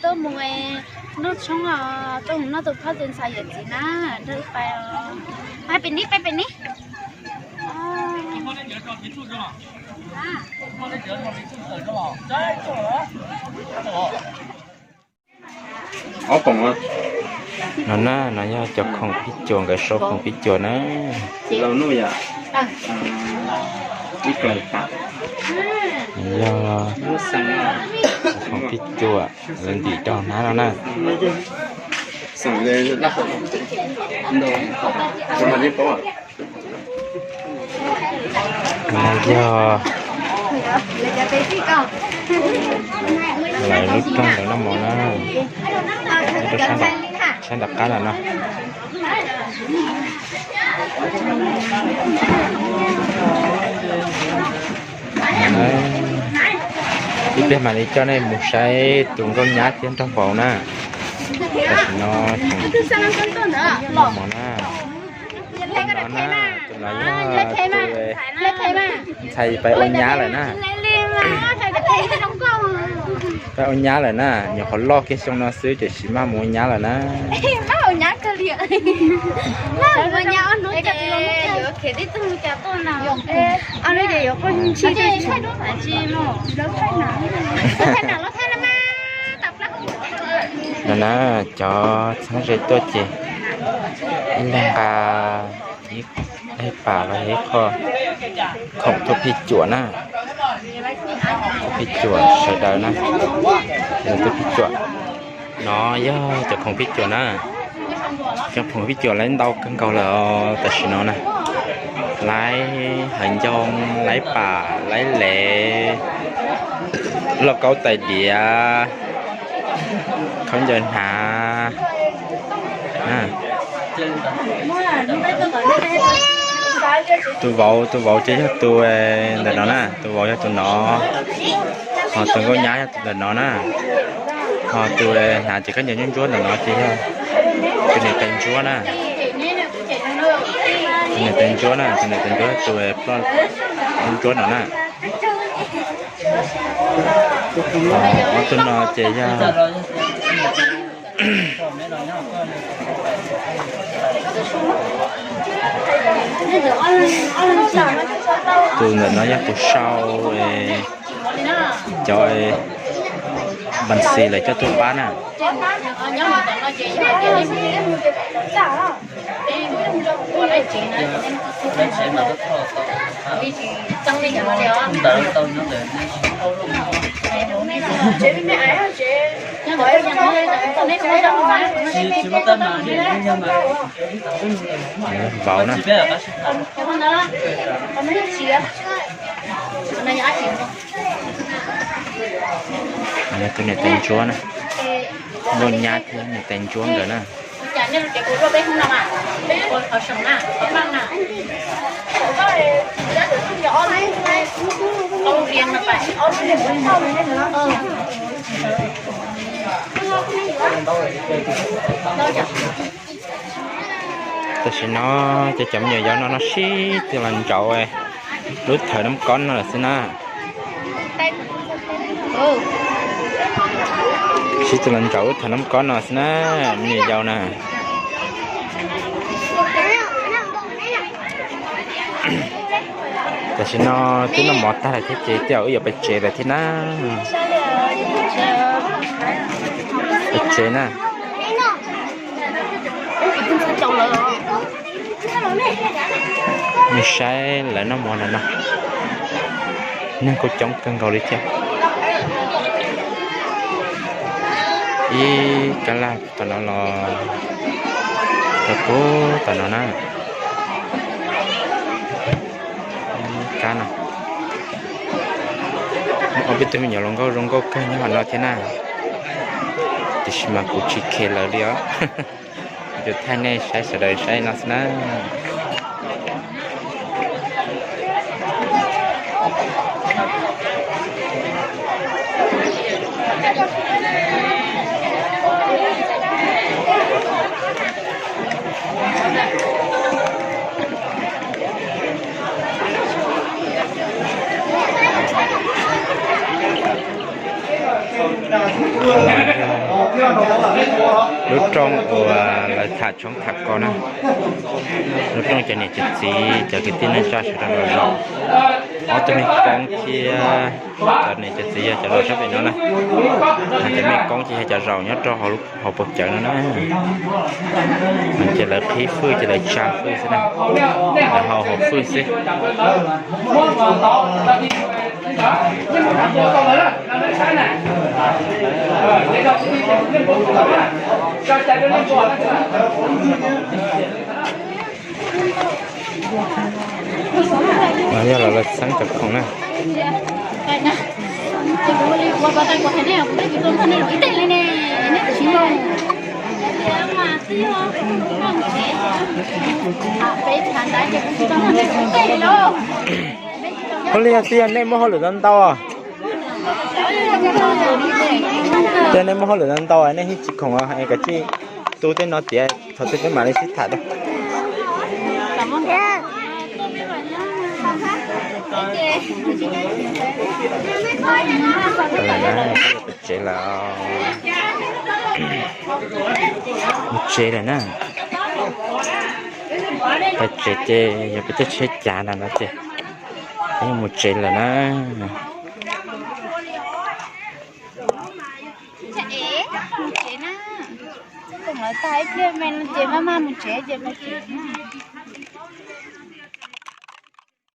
Tuaj mus noj tshoob os, tuaj mus noj tus phauj tus ntxhais yawm txiv na, nrog wb pais os. Pais pem ni, pais pem ni. No na, no yog cov khoom phij cuam, nkawd sau khoom phij cuam na. Yog khoom phij cuam lawv ntim rau hauv hnab no na. No yog lawv lub rooj ntawm no mog na, rau sab nram qab ntawm no. Ib pliag mam li coj nej mus saib tus nkauj nyab thiab nraug vauv na. Tam sim no mog na, tus no na, tus no yog tus ntxhais pais ua nyab lawm na. Pais ua nyab lawm na, nyuam qhuav loj kiag xyoo no xwb tiam sis maj mus ua nyab lawm na. No na, cov txheeb ze tuaj ces ib leeg nqa ib daim pam los yog ib qho khoom tuaj phij cuam na. Tuaj phij cuam sawv daws na, tuaj phij cuam. No yog cov khoom phij cuam na. Cov khoom phij cuam lawv ntau kawg nkaus lawm os tam sim no na. Laib hav ncoo, laib pam, laib lev, lauj kaub tais diav, khaub ncaws hnav. Tus vauv, tus vauv ces yog tus ntawm no na, tus vauv yog tus no. Ho tus nkauj nyab yog tus ntawm no na. Ho tus hnav ces khaub ncaws ntsuab ntsuab ntawm no ces yog tus niam tais ntsuab na. Tus niam tais ntsuab na, tus niam tais ntsuab, tus ploj ntsuab no na. Ob tug no ces yog tus ntawm no yog tus sau cov npas xis lawv coj tuaj pab na. Vauv na. Tus niam tais ntsuab na, nkauj nyab thiab niam tais ntsuab nkawd na. Tam sim no ces cov me nyuam yaus no no sib tw los ntsauv lub thawv nab kob no lawm xwb na. Sib tw los ntsauv lub thawv nab kob no xwb na, me nyuam yaus na. Tam sim no twb noj mov tag lawm thiab ces tej zaum wb yuav pais tsev lawm thiab na. Pais tsev na. Mus saib lawv noj mov ntawm no, neeg kuj coob kawg nkaus li thiab. Ib kab laj tom no los rau pub tom no na. Kab no, ob peb tug me nyuam hluas nkauj zoo nkauj kawg nyob hauv no thiab na, tiam sis mas kuv tsis khe lawv li os. Kuv tsuas thaij nej saib sawv daws saib no xwb na. Lub rooj uas lawv tham tshoob tham kos na, lub rooj cov niam cov txiv cov kwv tij neej tsa sawv daws los zaum. Ob tug mej koob thiab cov niam cov txiv yog cov zaum sab pem no na. Cov mej koob ces yog cov zaum nyob rau hauv paus cawv no na. Ces lawv qhib fwj ces lawv tsa fwj xwb na, lawv haus haus fwj xwb. No yog lawv lawv txheeb cov khoom na. Ua li yog tib yog nej muaj hauj lwm ntau ntau, yog nej muaj hauj lwm ntau ntau nej yeej tsis khoom, kav tsij tu tej no tiav, thaum twg peb mam li sib tham dua. Peb tsev lawm, mus tsev lawm na. Peb tsev ces yog peb caij tsheb cav na no ces peb mus tsev lawm na. Mus tsev na, koom lawv tag ib pliag me no ces maj maj mus tsev ces mus tsev na.